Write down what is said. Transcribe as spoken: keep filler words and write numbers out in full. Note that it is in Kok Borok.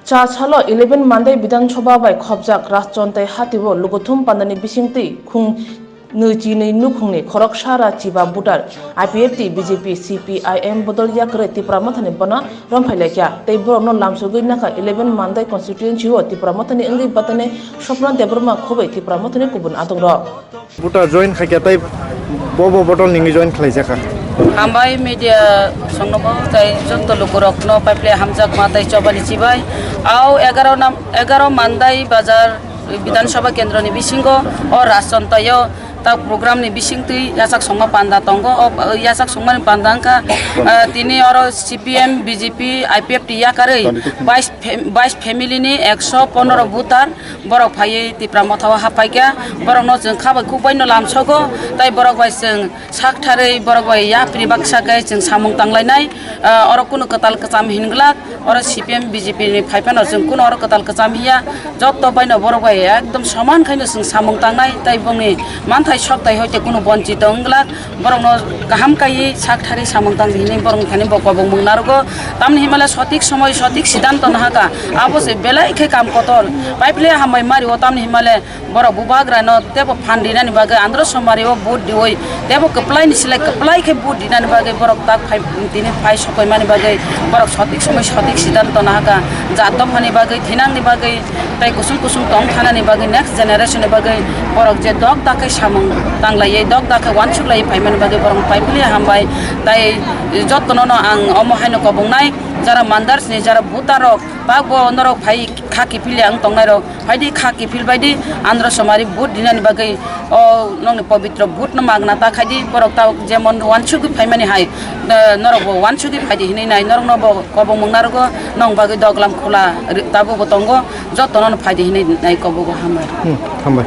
Cha salo eleven Mandai Bidhan Sabha bai khopjak Rajchontai hatio lukuthum pandani bisingtwi khung nwi chinwi nukhungni khoroksa ra chiba voter I P F T, B J P, C P I M bodol yakarwi Tipra Mothani bono romphai laikha tei borokno lamsogwi nakha eleven Mandai constituency o Tipra Mothani wngwi batani Sopna Debbarma khobwi Tipra Mothani kubun adongrok. Buta join khaikha tei bobo botol ningwi join khlaijakha. Hambai media songnobo tei joto lukurokno paiple hamjakma tei chobani chibai. Au egaro nam, egaro Mandai bazar Bidhan Sabha kendroni bisingo o Rajchontaio ta program ni bisingtwi yachak songma panda tongo. O yachak songmani panda wngkha, ah, tini oro C P M, B J P, I P F T yakarwi bais fam-, bais family ni ekso pondro voter borok phaiwi Tipra Motha o haphaikha, borokno chwng kha bai khuk bai no lamsogo, tei borok bai chwng sak tharwi borok bai yapri baksa khe chwng samung tanglainai, ah, oro kunu kwtal kwcham hinglak, oro C P M B J P ni phai phano chwng kunu oro kwtal kwcham hiya, joto bai no borok bai ekdom soman khaino chwng samung tangnai, tei bongni manthai sokthai hoite kunu bonchito wngglak. Borokno kaham kaiwi sak tharwi samung tang hinwi borokni thani bo kobong mung narwgo. Tamni himale sotik somoi sotik siddhanto nahaka. Abo se belai khe kam kotor. Paiple hambai mario tamni himale borok bubagrano tebo phan rinani bagwi Andhra Somari o vote diwi tebo kwplai ni silai kwplai khe vote rinani bagwi borok tak phai tini phai sokoimani bagwi borok sotik somoi sotik siddhanto nahaka. Jat dophani bagwi, thinangni bagwi, tei kusung kusung tong thanani bagwi, next generation ni bagwi borok je dok dak khe samung tanglaiwi, dok dak khe uansuk laiwi phaimani bagwi borok pai pili hambai. Tai jotono no ang omo haino kobongnai, jara Mandars ni jara voter rok, tak bo norok phai kha kiphil ya wng tongnai rok, phaidi kha kiphil baidi Andhra Somari vote dinani bagwi o nokni pobitro vote no magna ta khaidi, borok ta jemon uansugwi phaimani hai, eh, norok bo uansugwi phaidi hinwi nai, norok no bo kobong mung narwgo, nong bagwi doglam khula ri-, tabuk bo tongo, jotono no phaidi hinwi nai kobogo hambai. Hmm, hambai.